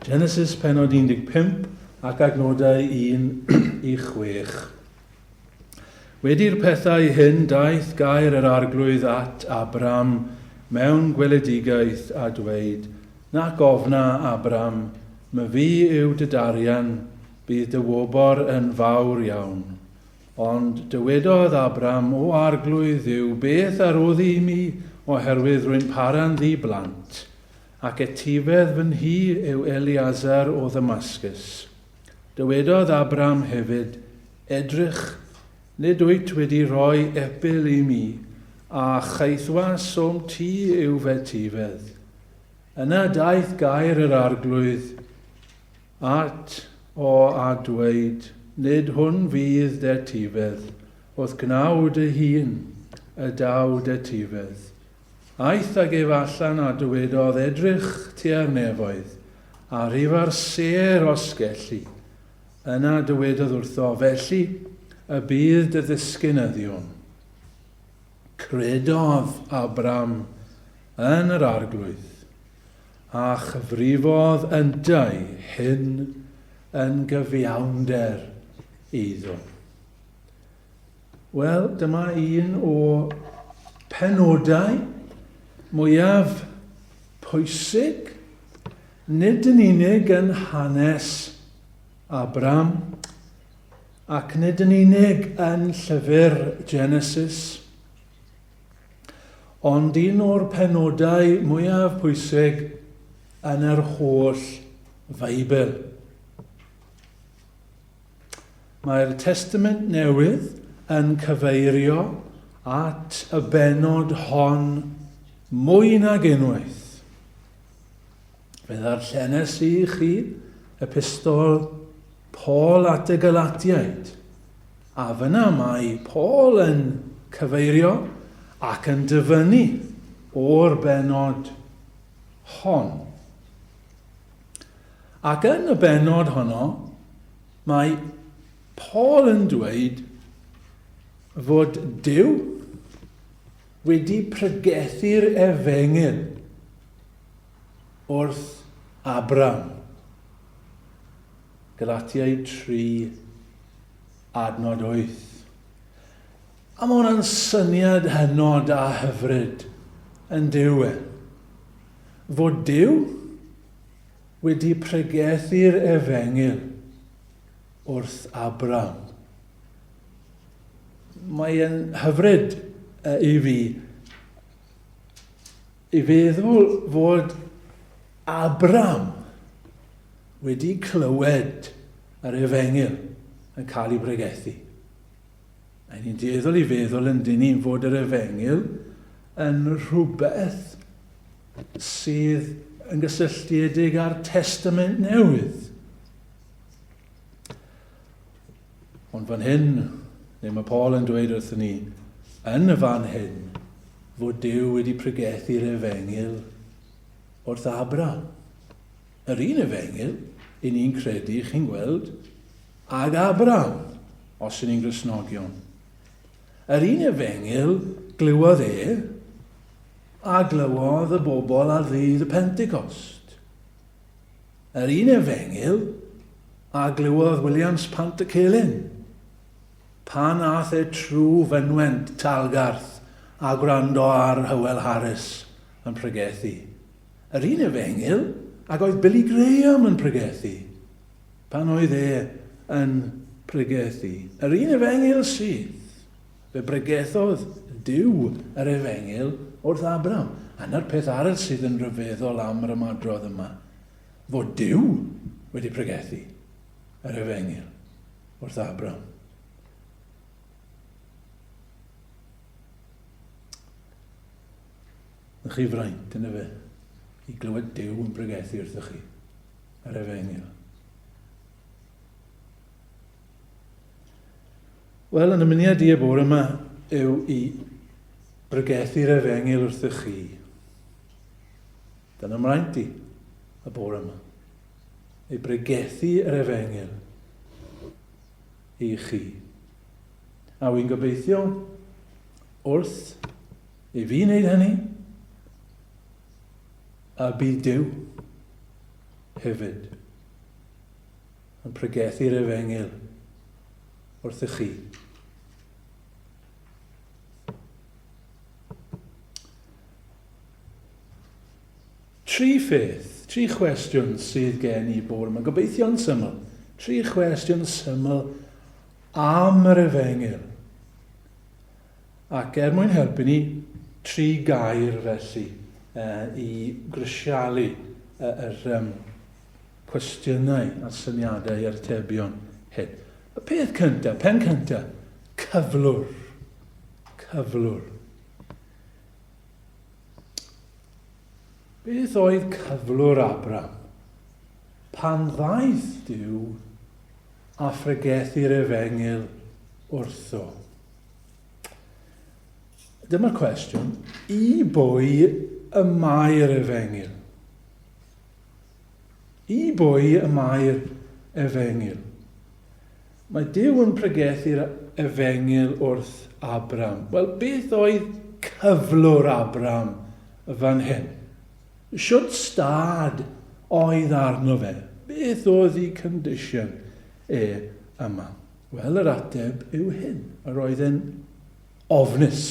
Genesis penod 15 ac adnodau 1 i 6. Wedi'r pethau hyn daeth gair yr Arglwydd at Abram mewn gweledigaeth a dweud, Nac ofna, Abram, myfi yw dy darian, bydd dy wobr yn fawr iawn. Ond dywedodd Abram, O Arglwydd Dduw, beth a roddi i mi, oherwydd rwy'n para'n ddi-blant, ac etifedd fy nhŷ yw Eleazar o Ddamascus. Dywedodd Abram hefyd, Edrych, nid wyt wedi rhoi epil i mi, a chaethwas o'm tŷ yw f'etifedd. Yna daeth gair yr Arglwydd at o a dweud, Nid hwn fydd d'etifedd, o'th gnawd dy hun y daw d'etifedd. Aeth ag ef allan a dywedodd, Edrych tua'r nefoedd, a rhifa'r sêr os gelli. Yna dywedodd wrtho, Felly y bydd dy ddisgynyddion. Credodd Abram yn yr Arglwydd, a chyfrifodd yntau hyn yn gyfiawnder iddo. Wel, dyma un o penodau mwyaf pwysig, nid yn unig yn hanes Abram, ac nid yn unig yn llyfr Genesis, ond un o'r penodau mwyaf pwysig yn yr holl Feibl. Mae'r Testament Newydd yn cyfeirio at y bennod hon mwy nag unwaith. Fe ddarllenes i chi epistol Paul at y Galatiaid, a fyna mae Paul yn cyfeirio ac yn dyfynnu o'r bennod hon. Ac yn y bennod honno, mae Paul yn dweud fod Duw wedi pregethu'r efengyl wrth Abram. Galatiaid 3, adnod 8. A mae hwnna'n syniad hynod a hyfryd yn dyw e. Fod Duw wedi pregethu'r efengyl wrth Abram. Mae'n hyfryd i fi i feddwl fod Abram wedi clywed yr efengyl yn cael ei bregethu. Mae ni'n dueddol i feddwl yn dyn ni fod yr efengyl yn rhywbeth sydd yn gysylltiedig â'r Testament Newydd. Ond fan hyn, neu mae Paul yn dweud wrthyn ni, yn y fan hyn, fod Duw wedi pregethu'r efengyl wrth Abraham. Yr un efengyl, i ni'n credu, chi'n gweld, ag Abraham, os ŷn ni'n Gristnogion. Yr un efengyl glywodd e, a glywodd y bobl ar ddydd y Pentecost. Yr un efengyl a glywodd Williams Pantycelyn pan ath e trwy fynwent Talgarth a gwrando ar Hywel Harris yn pregethu. Yr un efengyl ag oedd Billy Graham yn pregethu pan oedd e yn pregethu. Yr un efengyl sydd. Fe bregethodd Duw yr efengyl wrth Abram. A 'na'r peth arall sydd yn rhyfeddol am yr ymadrodd yma, fod Duw wedi pregethu yr efengyl wrth Abram. Na chi fraint yn y fe i glywed Duw yn pregethu wrthych chi yr efengyl. Wel, yn ymuniad i y bore yma yw i bregethu'r efengyl wrthych chi. Dyna mraint i y bore yma. I bregethu yr efengyl i chi. A wy'n gobeithio wrth i fi wneud hynny, a bydd Duw hefyd. yn pregethu'r efengyl wrthych chi. Tri pheth, tri chwestiwn sydd gen i bore yma. Gobeithio'n syml. Tri chwestiwn syml am yr efengyl. Ac er mwyn helpu ni, tri gair felly uh, i grisialu yr um, cwestiynau a syniadau a'r atebion hyn. Y peth cyntaf, pen cyntaf, cyflwr. Cyflwr. Beth oedd cyflwr Abram pan ddaeth Duw a phregethu'r efengyl wrtho? Dyma'r cwestiwn, i bwy y mae'r efengyl? I bwy y mae'r efengyl? Mae Duw yn pregethu'r efengyl wrth Abram. Wel, beth oedd cyflwr Abram fan hyn? Shwt stad oedd arno fe? Beth oedd ei condition e yma? Wel, yr ateb yw hyn. Yr oedd e'n ofnus.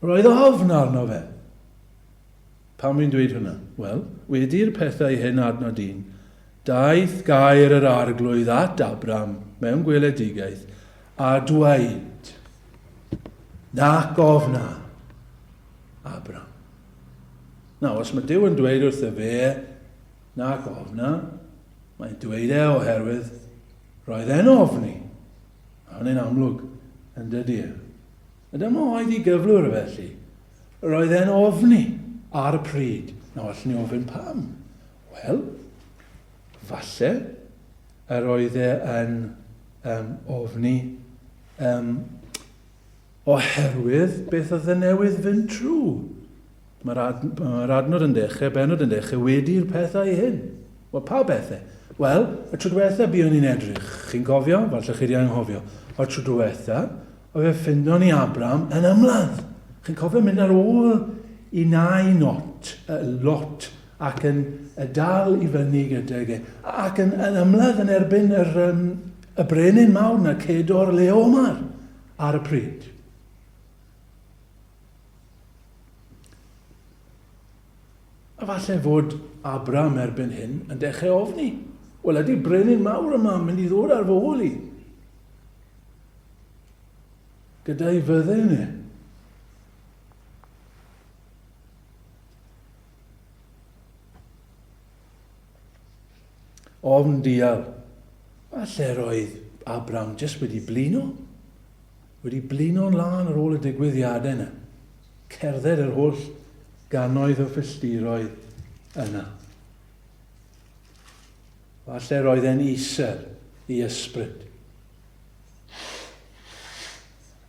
Roedd ofn arno fe. Pam wy'n dweud hwnna? Wel, wedi'r pethau hyn adnod 1, daeth gair yr Arglwydd at Abram mewn gweledigaeth a dweud, Nac ofna, Abram. Nawr, os mae Duw yn dweud wrtho fe, nac ofna, mae'n dweud e oherwydd roedd e'n ofni. A hynny'n amlwg, yn dydy e. A dyma oedd ei gyflwr felly. Roedd e'n ofni ar y pryd. Nawr, allwn ni ofyn pam? Wel, falle yr oedd e yn um, ofni um, oherwydd beth oedd e newydd fynd trwy. Mae'r ad, mae adnod yn dechrau, benod yn dechrau, wedi'r pethau hyn. Wel, pa bethau? Wel, y tro diwetha buon ni'n edrych. Chi'n cofio? Falle chi wedi anghofio. O'r tro diwetha, Oedd fe ffindo ni Abram yn ymladd. Chi'n cofio mynd ar ôl i nai not, Lot, ac yn y dal i fyny gydag e, ac yn, yn ymladd yn erbyn yr, um, y brenin mawr na Cedor Leomar ar y pryd. A falle fod Abram erbyn hyn yn dechrau ofni. Wel, ydy'r brenin mawr yma yn mynd i ddod ar fy ôl i? Gyda'i fyddin e. Ofn dial. Falle roedd Abram jyst wedi blino. Wedi blino'n lân ar ôl y digwyddiadau yna. Cerdded yr holl gannoedd o filltiroedd yna. Falle roedd e'n isel i ysbryd.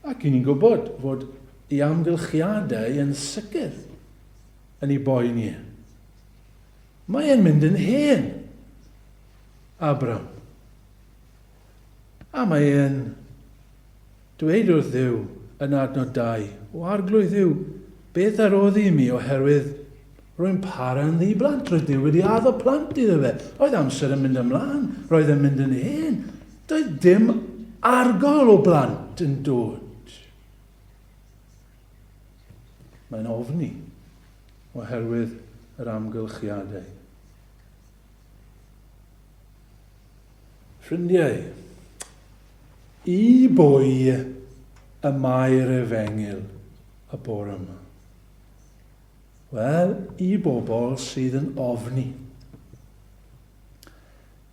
Ac i ni'n gwybod fod ei amgylchiadau yn sicr yn ei boeni e. Mae e'n mynd yn hen, Abram. A mae e'n dweud wrth Dduw yn adnod 2, O Arglwydd Dduw, beth a roddi i mi oherwydd rwy'n para yn ddi-blant. Roedd Duw wedi addo plant iddo fe. Roedd amser yn mynd ymlaen, roedd e'n mynd yn hen. Doedd dim argol o blant yn dod. Mae'n ofni oherwydd yr amgylchiadau. Ffrindiau, i bwy y mae'r efengyl y bore yma? Wel, i bobl sydd yn ofni.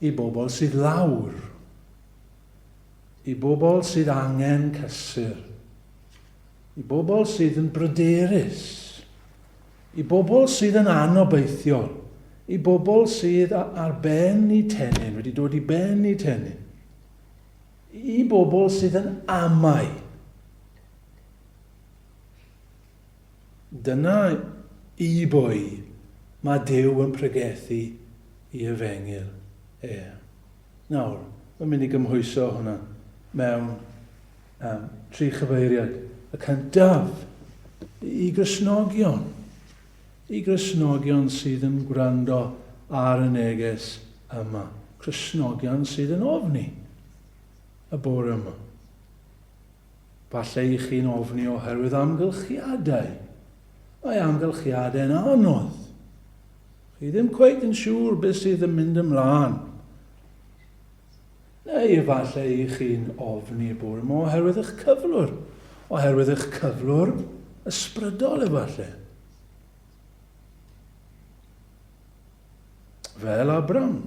I bobl sydd lawr. I bobl sydd angen cysur. I bobl sydd yn bryderus. I bobl sydd yn anobeithiol. I bobl sydd ar ben i tennyn, wedi dod i ben i tennyn. I bobl sydd yn amau. Dyna i bwy mae Duw yn pregethu i efengyl e. Nawr, mae'n mynd i gymhwyso hwnna mewn um, tri chyfeiriad. Y cyntaf, i Gristnogion. I Gristnogion sydd yn gwrando ar y neges yma. Cristnogion sydd yn ofni y bore yma. Falle i chi'n ofni oherwydd amgylchiadau. Mae amgylchiadau'n anodd. Chi ddim cweit yn siŵr beth sydd yn mynd ymlaen. Neu efallai i chi'n ofni y bore yma oherwydd eich cyflwr. Oherwydd eich cyflwr ysbrydol efallai. Fel Abram,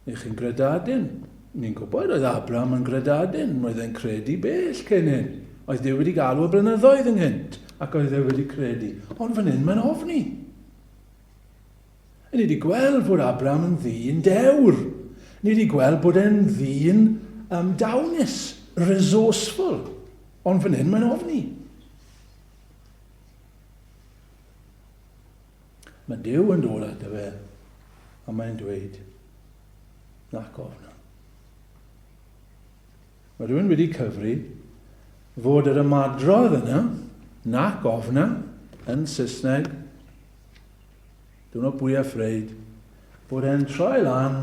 i chi'n gredadun. Ni'n gwybod oedd Abram yn gredadun, roedd e'n credu bell cyn hyn. Oedd Duw wedi galw y blynyddoedd ynghynt, ac oedd e wedi credu. Ond fan hyn mae'n ofni. Ni wedi gweld fod Abram yn ddyn dewr. Ni wedi gweld bod e'n ddyn dawnus, resourceful. Ond fan hyn mae'n ofni. Mae Duw yn dod ato fe a mae'n dweud, nac ofna. Mae rhywun wedi cyfri fod yr ymadrodd yna, nac ofna, yn Saesneg, do not be afraid, bod e'n troi lan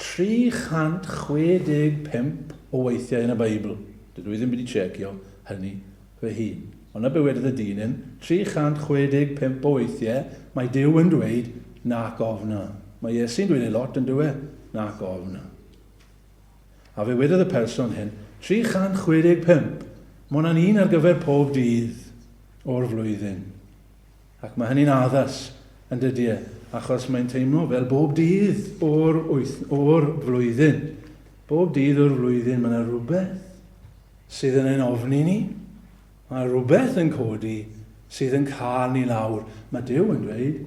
365 o weithiau yn y Beibl. Dydw i ddim wedi checio hynny fy hun. Ond 'na be wedodd y dyn hyn, 365 o weithiau mae Duw yn dweud, nac ofna. Mae Iesu'n dweud e lot yn dyw e, nac ofna. A fe wedodd y person hyn, 365, mae hwnna'n un ar gyfer pob dydd o'r flwyddyn. Ac mae hynny'n addas, yn dydy e, achos mae'n teimlo fel bob dydd o'r, o'r flwyddyn. Bob dydd o'r flwyddyn mae yna rhywbeth sydd yn ein ofni ni. Mae rhywbeth yn codi sydd yn cael ni lawr. Mae Duw yn dweud,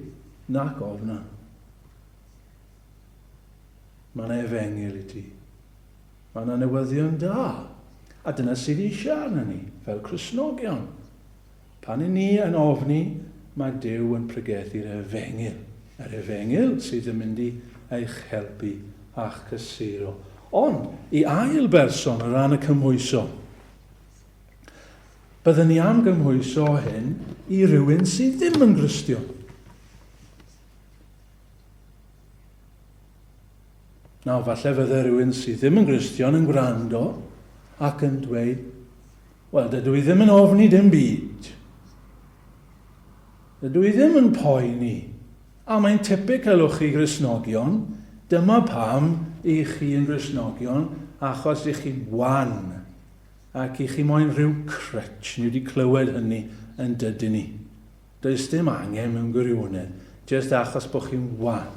nac ofna. Mae yna efengyl i ti. Mae yna newyddion da. A dyna sydd eisiau arna ni, fel Cristnogion. Pan i ni yn ofni, mae Duw yn pregethu'r efengyl. Yr efengyl sydd yn mynd i eich helpu a'ch cysuro. Ond, i ail berson o ran y cymhwyso, byddwn ni am gymhwyso hyn i rywun sydd ddim yn Gristion. Nawr, falle fydde rhywun sydd ddim yn Gristion yn gwrando ac yn dweud, wel, dydw i ddim yn ofni dim byd. Dydw i ddim yn poeni. A mae'n typical o chi Gristnogion, dyma pam i chi yn Gristnogion, achos i chi'n wan ac i chi moyn rhyw crutch. Ni wedi clywed hynny yn dydyn ni. Does dim angen mewn gwirionedd, jyst achos bod chi'n wan.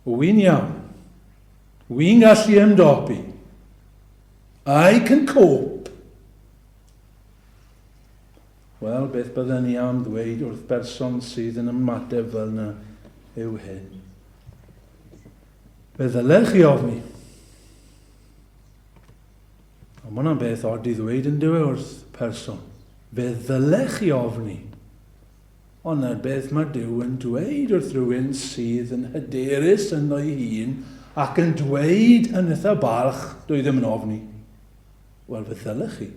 Wy'n iawn. Wy'n gallu ymdopi. I can cope. Wel, beth bydden ni am ddweud wrth berson sydd yn ymateb fel yna yw hyn. Fe ddylech chi ofni. Ond mae hwnna'n beth od i ddweud yn dyw e wrth person. Fe ddylech chi ofni. Ond na beth mae Duw yn dweud wrth rhywun sydd yn hyderus ynddo'i hun ac yn dweud yn eitha balch, dwi ddim yn ofni. Wel, fe ddylech chi.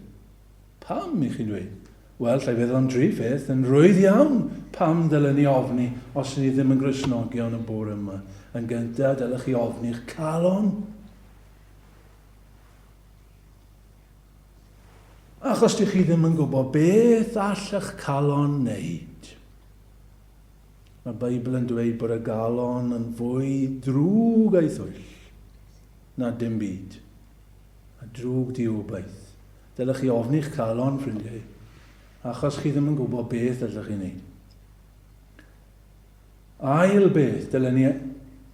Pam, i chi'n dweud? Wel, llai feddwl am dri pheth yn rwydd iawn pam dylen ni ofni os ni ddim yn Gristnogion y bore yma. Yn gyntaf, dylech chi ofni'ch calon. Achos dych chi ddim yn gwybod beth all eich calon wneud. Mae'r Beibl yn dweud bod y galon yn fwy drwg a'i thwyll na dim byd. A drwg diobaith. Dylech chi ofni'ch calon, ffrindiau, achos chi ddim yn gwybod beth allwch chi wneud. Ail beth dylen ni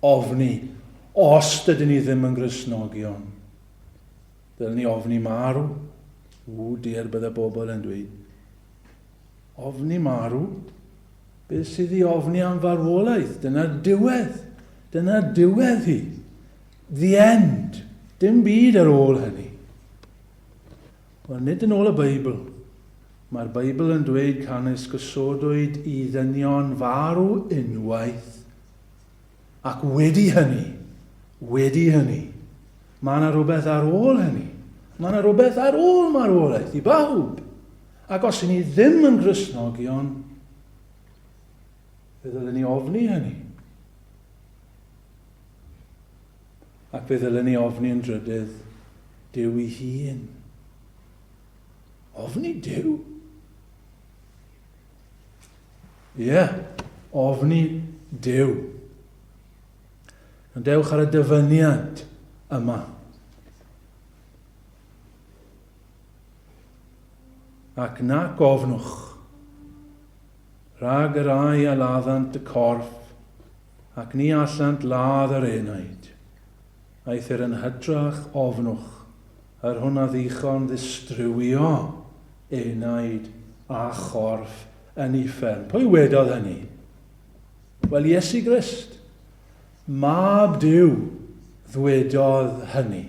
ofni os dydyn ni ddim yn Gristnogion. Dylen ni ofni marw. Ww, diar bydde bobl yn dweud. Ofni marw? Beth sydd i ofni am farwolaeth? Dyna diwedd. Dyna diwedd hi. The end. Dim byd ar ôl hynny. Wel, nid yn ôl y Beibl. Mae'r Beibl yn dweud canys gosodwyd i ddynion farw unwaith, ac wedi hynny, wedi hynny, mae yna rhywbeth ar ôl hynny. Mae yna rhywbeth ar ôl marwolaeth i bawb. Ac os i ni ddim yn Gristnogion, fe ddylen ni ofni hynny. Ac fe ddylen ni ofni yn drydydd, Duw ei hun. Ofni Duw? Ie, yeah, ofni Duw. Ond dewch ar y dyfyniad yma. Ac na gofnwch rhag y rhai a laddant y corff, ac ni allant ladd yr enaid. Eithr yn hytrach ofnwch yr hwn a ddichon ddistrywio enaid a chorff yn uffern. Pwy wedodd hynny? Wel, Iesu Grist, Mab Duw, ddwedodd hynny.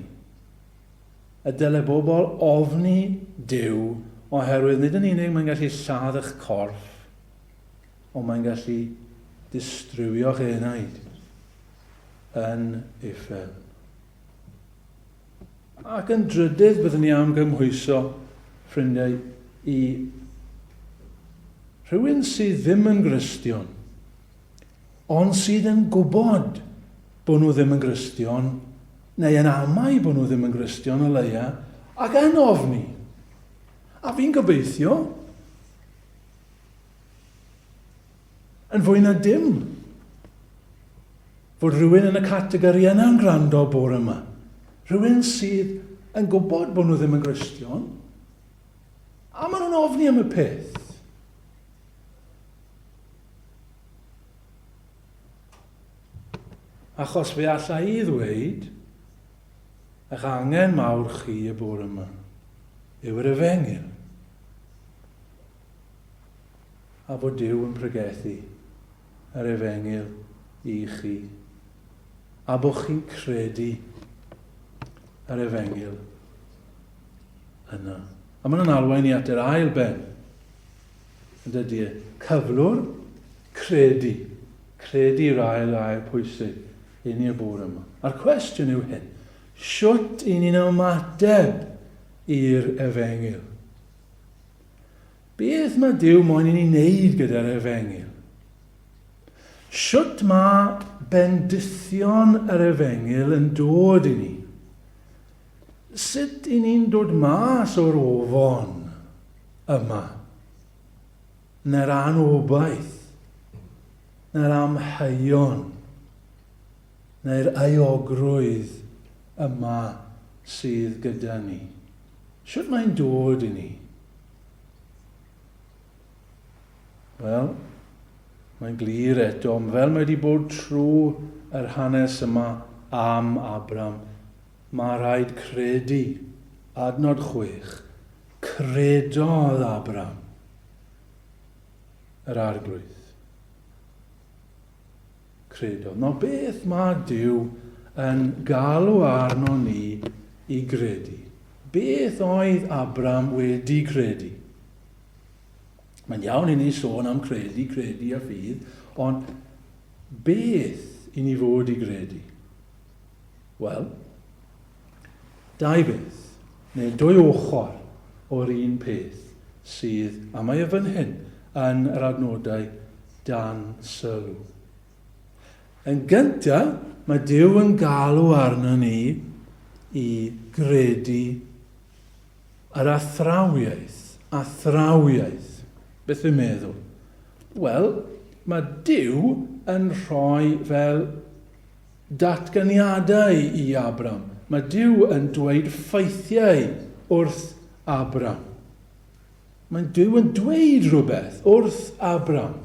Y dyle bobl ofni Duw oherwydd nid yn unig mae'n gallu lladd eich corff, ond mae'n gallu distrywio'ch enaid yn uffern. Ac yn drydydd, byddwn ni am gymhwyso, ffrindiau, i rhywun sydd ddim yn Gristion, ond sydd yn gwybod bod nhw ddim yn Gristion, neu yn amau bod nhw ddim yn Gristion o leia, ac yn ofni. A fi'n gobeithio, yn fwy na dim, fod rhywun yn y categori yna'n gwrando bore yma. Rhywun sydd yn gwybod bod nhw ddim yn Gristion, a maen nhw'n ofni am y peth. Achos fe alla i ddweud, eich angen mawr chi y bore yma yw'r efengyl. A bod Duw yn pregethu yr efengyl i chi. A bod chi'n credu yr efengyl yna. A mae'n arwain i at yr ail ben. Yn dydy e? Cyflwr credu. Credu yw'r ail air pwysig i ni y bore yma. A'r cwestiwn yw hyn. Shwt i ni'n ymateb i'r efengyl? Beth mae Duw moyn i ni wneud gyda'r efengyl? Shwt mae bendithion yr efengyl yn dod i ni? Sut i ni'n dod mas o'r ofon yma? Neu'r anobaith? Neu'r amheuon? Neu'r euogrwydd yma sydd gyda ni? Shwt mae'n dod i ni? Wel, mae'n glir eto, fel mae wedi bod trwy yr hanes yma am Abram, mae rhaid credu. Adnod 6. Credodd Abram yr arglwydd. Credodd. Nawr beth mae Duw yn galw arno ni i gredu? Beth oedd Abram wedi credu? Mae'n iawn i ni sôn am credu, credu a ffydd, ond beth i ni fod i gredu? Wel, dau beth, neu dwy ochr o'r un peth sydd, a mae e fan hyn, yn yr adnodau dan sylw. Yn gyntaf, mae Duw yn galw arno ni i gredu yr athrawiaeth. Athrawiaeth. Beth fi'n meddwl? Wel, mae Duw yn rhoi fel datganiadau i Abram. Mae Duw yn dweud ffeithiau wrth Abram. Mae Duw yn dweud rhywbeth wrth Abram.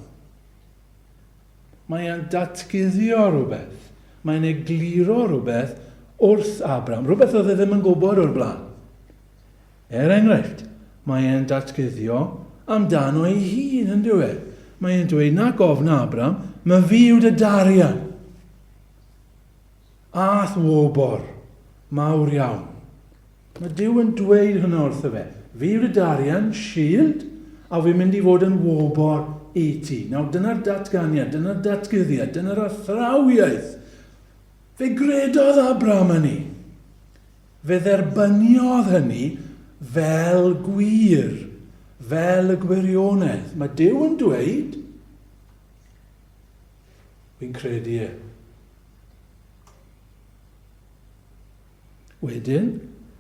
Mae e'n datguddio rhywbeth. Mae'n egluro rhywbeth wrth Abram. Rhywbeth oedd e ddim yn gwybod o'r blaen. Er enghraifft, mae e'n datguddio amdano ei hun, yn dyw e? Mae e'n dweud, na gofna Abram, mae fi yw dy darian. A'th wobr, mawr iawn. Mae Duw yn dweud hwnna wrtho fe. Fi yw dy darian, shield, a fi'n mynd i fod yn wobr i ti. Nawr, dyna'r datganiad, dyna'r datguddiad, dyna'r athrawiaeth. Fe gredodd Abram hynny. Fe dderbyniodd hynny fel gwir, fel y gwirionedd. Mae Duw yn dweud, fi'n credu e. Wedyn,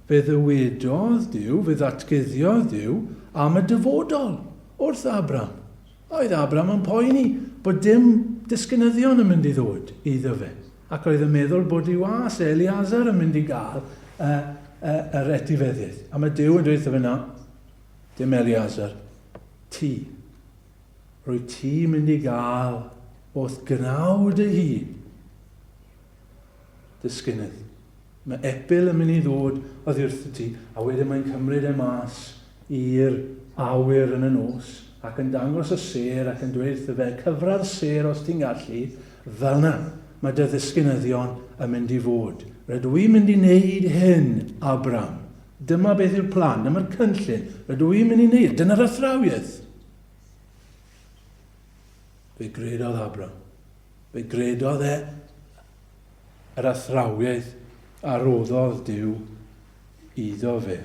fe ddywedodd Duw, fe ddatguddiodd Duw am y dyfodol wrth Abram. Oedd Abram yn poeni bod dim disgynyddion yn mynd i ddod iddo fe, ac oedd yn meddwl bod ei was Eleazar yn mynd i gael y, y, yr etifeddiaeth. A mae Duw yn dweud wrtho fe, na, dim Eleazar, ti. Rwy ti mynd i gael o'th gnawd dy hun disgynnydd. Mae epil yn mynd i ddod oddi wrtho ti, a wedyn mae'n cymryd e mas i'r awyr yn y nos, ac yn dangos y sêr ac yn dweud wrtho fe, cyfra'r sêr os ti'n gallu, fel 'na mae dy ddisgynyddion yn mynd i fod. Rydw i'n mynd i wneud hyn, Abram. Dyma beth yw'r plan, dyma'r cynllun. Rydw i'n mynd i wneud, dyna'r athrawiaeth. Fe gredodd Abram. Fe gredodd e yr athrawiaeth a roddodd Duw iddo fe.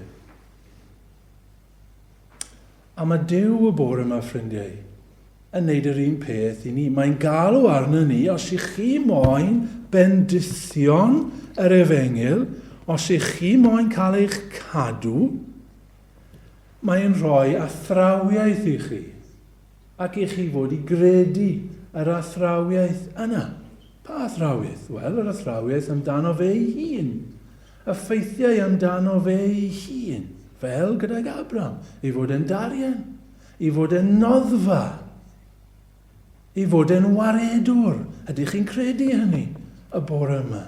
A mae Duw y bore yma, ffrindiau, yn neud yr un peth i ni. Mae'n galw arno ni, os ych chi moyn bendithion yr efengyl, os ych chi moyn cael eich cadw, mae'n rhoi athrawiaeth i chi. Ac i chi fod i gredu yr athrawiaeth yna. Pa athrawiaeth? Wel, yr athrawiaeth amdano fe ei hun. Y ffeithiau amdano fe ei hun. Fel gydag Abram, ei fod e'n darian, ei fod e'n noddfa, ei fod e'n waredwr. Ydych chi'n credu hynny y bore yma?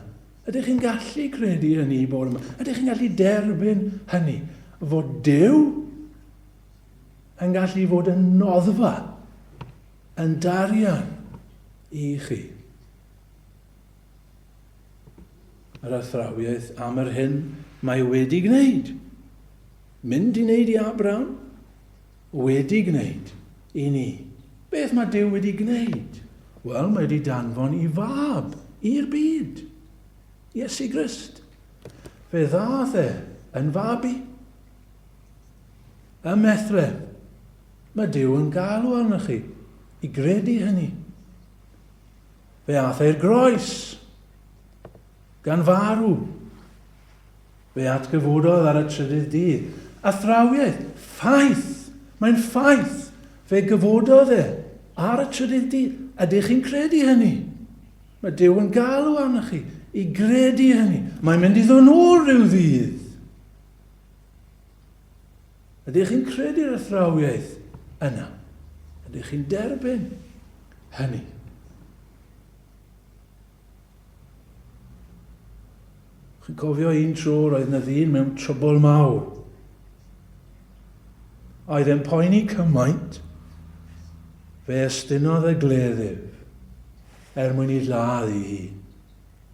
Ydych chi'n gallu credu hynny y bore yma? Ydych chi'n gallu derbyn hynny? Fod Duw yn gallu fod yn noddfa, yn darian i chi. Yr athrawiaeth am yr hyn mae wedi gwneud. Mynd i wneud i Abraham, wedi gwneud i ni. Beth mae Duw wedi gwneud? Wel, mae wedi danfon i fab i'r byd. Iesu Grist. Fe ddath e yn fabi. Ym Methlehem, mae Duw yn galw arnoch chi i gredu hynny. Fe ath e'r groes, gan farw. Fe atgyfododd ar y trydydd dydd. Athrawiaeth, ffaith, mae'n ffaith. Fe gyfododd e ar y trydydd dydd. Ydych chi'n credu hynny? Mae Duw yn galw arnoch chi i gredu hynny. Mae'n mynd i ddod nôl rhyw ddydd. Ydych chi'n credu'r athrawiaeth yna? Ydych chi'n derbyn hynny? Chi'n cofio un tro roedd yna ddyn mewn trwbl mawr. Oedd e'n poeni cymaint, fe estynnodd y gleddyf er mwyn i lladd ei hun.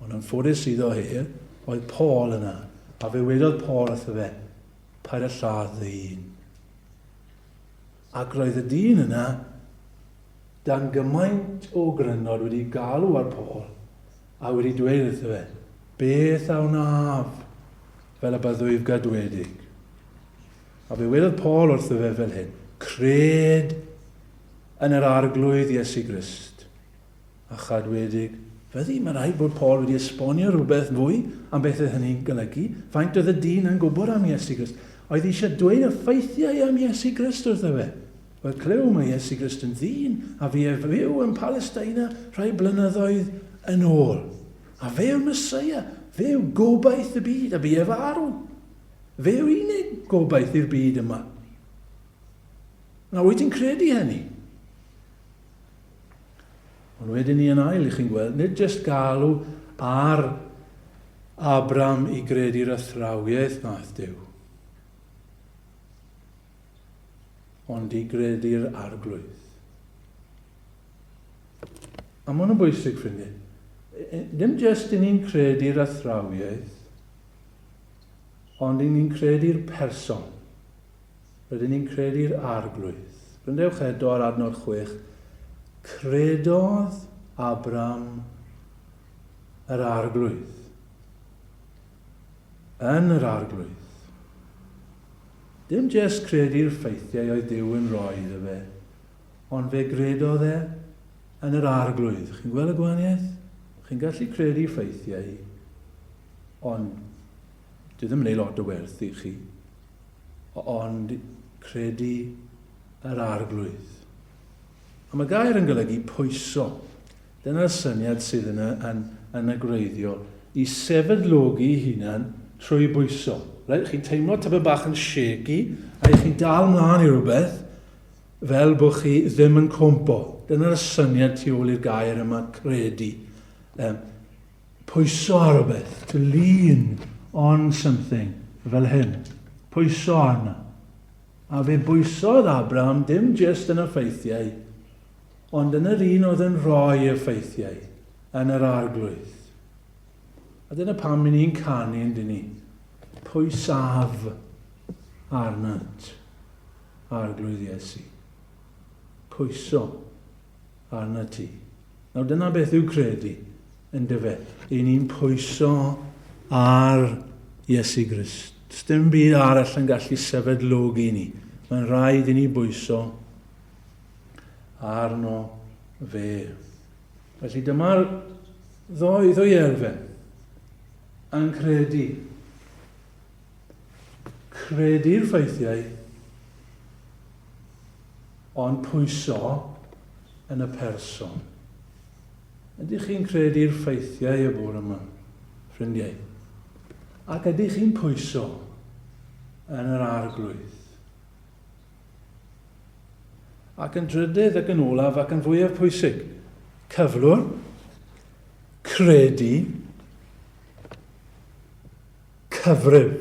Ond yn ffodus iddo e, oedd Paul yna, a fe wedodd Paul wrtho fe, paid â lladd dy hun. Ac roedd y dyn yna, dan gymaint o grynod wedi galw ar Paul, a wedi dweud wrtho fe, beth a wnaf fel y byddwyf gadwedig? A fe wedodd Paul wrtho fe fel hyn, cred yn yr Arglwydd Iesu Grist, a chadwedig fyddi. Mae'n rhaid bod Paul wedi esbonio rhywbeth fwy am beth oedd hynny'n golygu. Faint oedd y dyn yn gwybod am Iesu Grist? Oedd eisiau dweud y ffeithiau am Iesu Grist wrtho fe. Wel, clyw, mae Iesu Grist yn ddyn a fi e fyw yn Palesteina rhai blynyddoedd yn ôl. A fe yw'r Mesoea, fe yw gobaith y byd, a bu e farw. Fe yw unig gobaith i'r byd yma. Na, wyt ti'n credu hynny? Ond wedyn ni yn ail, i chi'n gweld, nid jyst galw ar Abram i gredu'r athrawiaeth nath Duw, ond i gredu'r arglwydd. A mae hwn yn bwysig, ffrindiau. Dim jyst i ni'n credu'r athrawiaeth, ond i ni'n credu'r person. Rydyn ni'n credu'r Arglwydd. Gwrandewch eto ar adnod 6. Credodd Abram yr Arglwydd. Yn yr Arglwydd. Dim jest credu'r ffeithiau oedd Duw yn rhoi iddo fe, ond fe gredodd e yn yr Arglwydd. Chi'n gweld y gwahaniaeth? Chi'n gallu credu ffeithiau, ond Dwi ddim yn ei lot o werth i chi. Ond credu yr arglwydd. A mae gair yn golygu pwyso. Dyna'r syniad sydd yn y, yn, yn y gwreiddiol. I sefydlogi hunan trwy bwyso. Right? Chi'n teimlo tyfa bach yn shaky, a i chi'n dal mlaen i rhywbeth, fel bod chi ddim yn cwmpo. Dyna'r syniad tu ôl i'r gair yma, credu. Um, pwyso ar rhywbeth, to lean on something, fel hyn. Pwyso arno. A fe bwysodd Abraham dim jyst yn y ffeithiau, ond yn yr un oedd yn rhoi y ffeithiau, yn yr arglwydd. A dyna pam i ni'n canu yn dyn ni. Pwysaf arnat. Arglwydd Iesu. Pwyso arna ti. Nawr dyna beth yw credu, yn dyfe. I ni'n pwyso ar Iesu Grist. Does dim byd arall yn gallu sefydlogi ni. Mae'n rhaid i ni bwyso arno fe. Felly dyma'r ddoi, ddwy elfen yn credu. Credu'r ffeithiau, ond pwyso yn y person. Ydych chi'n credu'r ffeithiau y bore yma, ffrindiau? Ac ydych chi'n pwyso yn yr arglwydd? Ac yn drydydd ac yn olaf ac yn fwyaf pwysig, cyflwr, credu, Cyfrif.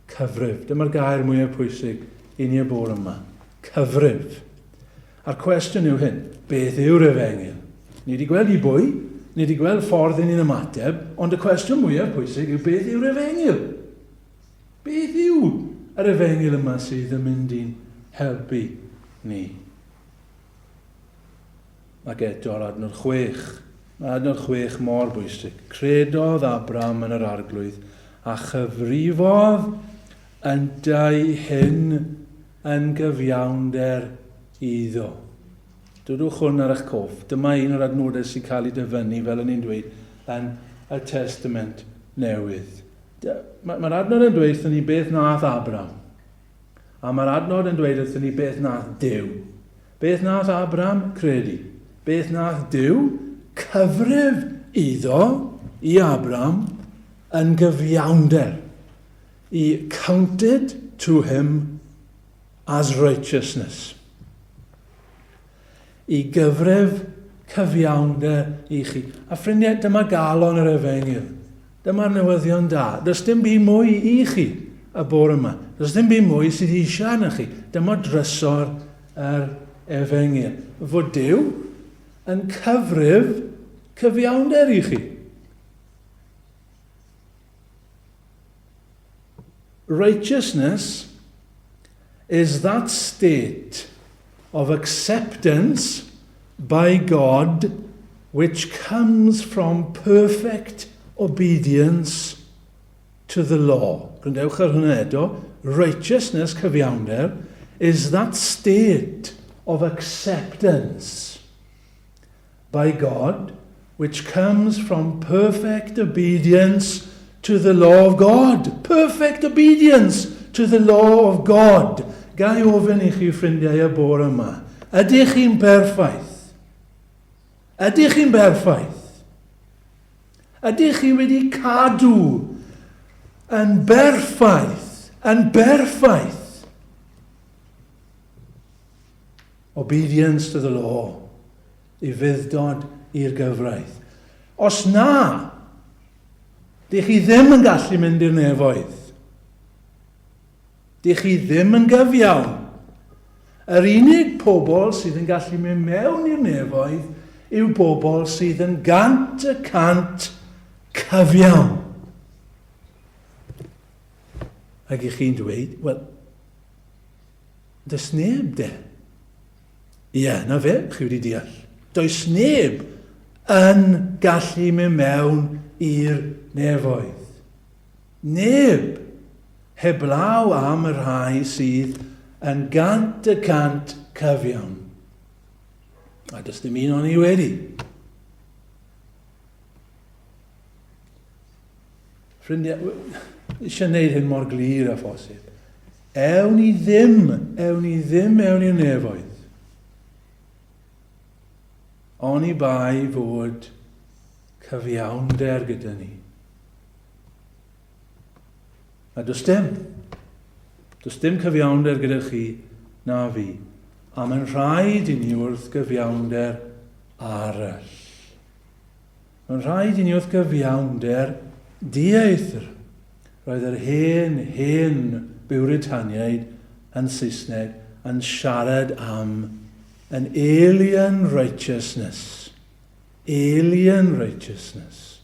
Cyfrif. Dyma'r gair mwyaf pwysig i ni y bore yma. Cyfrif. A'r cwestiwn yw hyn, beth yw'r efengyl? Ni wedi gweld i bwy, ni wedi gweld ffordd i ni'n ymateb, ond y cwestiwn mwyaf pwysig yw beth yw'r efengyl? Beth yw yr efengyl yma sydd yn mynd i'n helpu ni? Ac eto'r adnod 6. Mae adnod 6 mor bwysig. Credodd Abram yn yr arglwydd a chyfrifodd yntau hyn yn gyfiawnder iddo. Dodwch hwn ar eich cof. Dyma un o'r adnodau sy'n cael ei dyfynnu, fel o'n i'n dweud, yn y Testament Newydd. Mae'r ma adnod yn dweud wrthyn ni beth nath Abram. A mae'r adnod yn dweud wrthyn ni beth nath Duw. Beth nath Abram? Credu. Beth nath Duw? Cyfrif iddo, i Abram, yn gyfiawnder. He counted to him as righteousness. I gyfrif cyfiawnder i chi. A ffrindiau, dyma galon yr efengyl. Dyma'r newyddion da. Does dim byd mwy i chi y bore yma. Does dim byd mwy sydd eisiau arnoch chi. Dyma drysor yr efengyl. Fod Duw yn cyfrif cyfiawnder i chi. Righteousness is that state of acceptance by God which comes from perfect obedience to the law. Gwrandewch ar hwnna eto. Righteousness, cyfiawnder, is that state of acceptance by God which comes from perfect obedience to the law of God. Perfect obedience to the law of God. Ga i ofyn i chi ffrindiau y bore yma, ydych chi'n berffaith? Ydych chi'n berffaith? Ydych chi wedi cadw yn berffaith, yn berffaith? Obedience to the law. Ufudd-dod i'r gyfraith. Os na, dych chi ddim yn gallu mynd i'r nefoedd. Dych chi ddim yn gyfiawn. Yr unig pobl sydd yn gallu mynd mewn i'r nefoedd yw bobl sydd yn 100% cyfiawn. Ac i chi'n dweud, wel, does neb de. Ie, na fe, chi wedi deall. Does neb yn gallu mynd mewn i'r nefoedd. Neb, heblaw am y rhai sydd yn 100% cyfiawn. A does dim un o'n i wedi. Ffrindiau, Eisiau gwneud hyn mor glir â phosib. Ewn ni ddim, ewn ni ddim mewn i'r nefoedd. Oni bai fod cyfiawnder gyda ni. A does dim. Does dim cyfiawnder gyda chi na fi. A mae'n rhaid i ni wrth gyfiawnder arall. Mae'n rhaid i ni wrth gyfiawnder dieithr. Roedd yr hen, hen Biwritaniaid yn Saesneg yn siarad am an alien righteousness. Alien righteousness.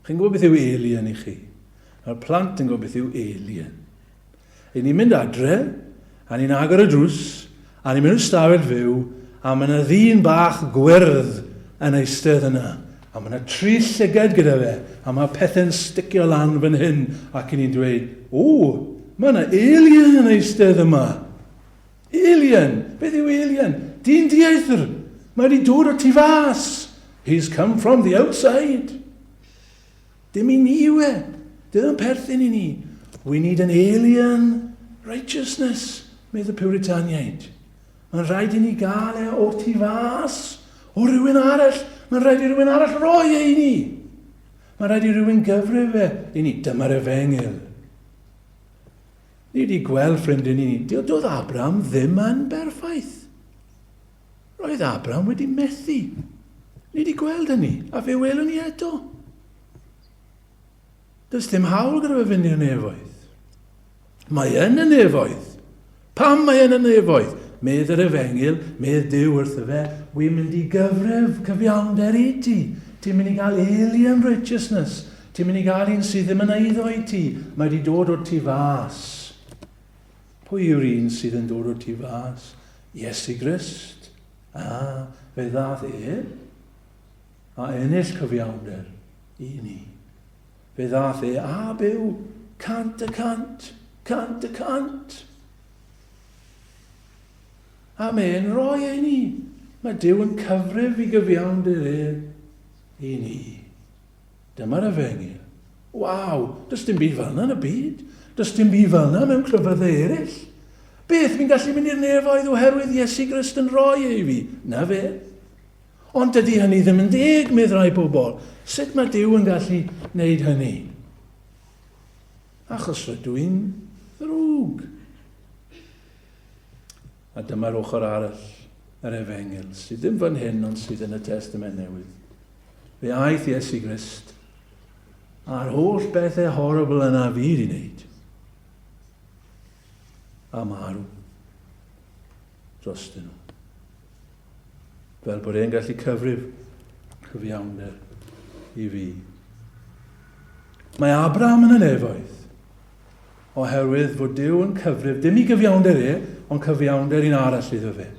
Chi'n gwybod beth yw alien i chi? Mae'r plant yn gwybod beth yw alien. I ni'n mynd adre, a ni'n agor y drws, a ni'n mynd i'r stafell fyw, a mae yna ddyn bach gwyrdd yn eistedd yna. A mae yna tri llygad gyda fe, a mae pethau'n sticio lan fan hyn, ac i ni'n dweud, o, mae yna alien yn eistedd yma. Alien! Beth yw alien? Dyn dieithr! Mae wedi dod o tu fas! He's come from the outside! Dim i ni yw e. Dim yn perthyn i ni. We need an alien righteousness, medd y Puritaniaid. Mae'n rhaid i ni gael e o'r tu fas, o rhywun arall. Mae'n rhaid i rhywun arall roi e i ni. Mae'n rhaid i rhywun gyfrif e i ni. Dyma'r efengyl. Ni wedi gweld ffrindiau ni, doedd Abraham ddim yn berffaith. Roedd Abraham wedi methu. Ni wedi gweld hynny, a fe welwn ni eto. Does dim hawl gyda fe fynd i'r nefoedd. Mae yn y nefoedd. Pam mae yn y nefoedd? Medd yr efengyl, medd Duw wrtho fe, wy'n mynd i gyfrif cyfiawnder i ti. Ti'n mynd i gael alien righteousness. Ti'n mynd i gael un sydd ddim yn eiddo i ti. Mae wedi dod o'r tu fas. Pwy yw'r un sydd yn dod o'r tu fas? Iesu Grist. A, fe ddath e a ennill cyfiawnder i ni. Fe ddath e a byw 100%, 100%. A mae'n rhoi e i ni. Mae Duw yn cyfrif i gyfiawnder e i ni. Dyma'r efengyl. Waw, does dim byd fel yna yn y byd. Does dim byd fel yna mewn crefyddau eraill. Beth, fi'n gallu mynd i'r nefoedd oherwydd Iesu Grist yn rhoi e i fi? Na fe. Ond dydy hynny ddim yn deg, medd rai bobl. Sut mae Duw yn gallu wneud hynny? Achos rydw i'n ddrwg. A dyma'r ochr arall, yr efengyl, sydd ddim fan hyn ond sydd yn y Testament Newydd. Fe aeth Iesu Grist a'r holl bethau horrible yna fi wedi wneud. A marw drostyn nhw. Fel bod e'n gallu cyfrif cyfiawnder i fi. Mae Abraham yn y nefoedd. Oherwydd fod Duw yn cyfrif dim i gyfiawnder e, ond cyfiawnder un arall iddo fe.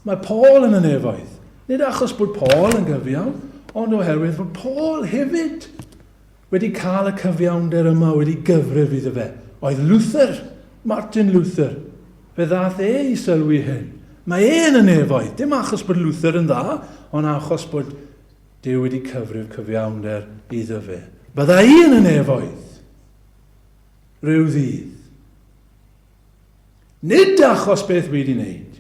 Mae Paul yn y nefoedd. Nid achos bod Paul yn gyfiawn, ond oherwydd fod Paul hefyd wedi cael y cyfiawnder yma wedi gyfrif iddo fe. Oedd Luther, Martin Luther, fe ddath e i sylwi hyn. Mae e yn y nefoedd, dim achos bod Luther yn dda, ond achos bod Duw wedi cyfrif cyfiawnder iddo fe. Bydda i yn y nefoedd. Rhyw ddydd. Nid achos beth wedi wneud,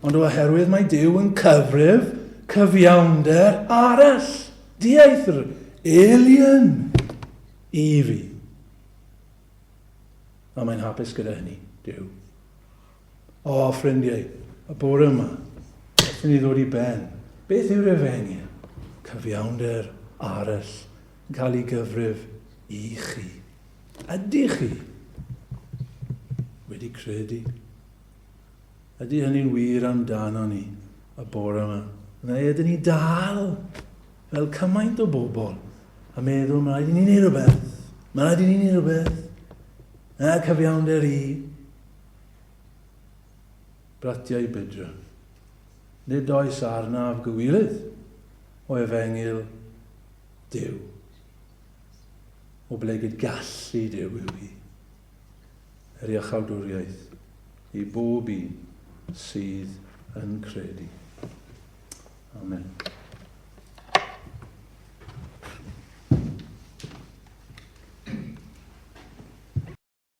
ond oherwydd mae Duw yn cyfrif cyfiawnder arall, dieithr, alien i fi. A mae'n hapus gyda hynny, Duw. O, ffrindiau, y bore yma, wrth i ni ddod i ben, beth yw'r efengyl? Cyfiawnder arall yn cael ei gyfrif i chi. Ydych chi wedi credu? Ydy hynny'n wir amdano ni y bore yma? Neu ydyn ni dal fel cymaint o bobl a meddwl mae rhaid i ni wneud rhywbeth, mae rhaid i ni wneud rhywbeth, na cyfiawnder i. Bratiau bydra. Nid oes arnaf gywilydd o efengyl Duw. Oblegid gallu Duw yw hi, yr iachawdwriaeth i bob un sydd yn credu. Amen.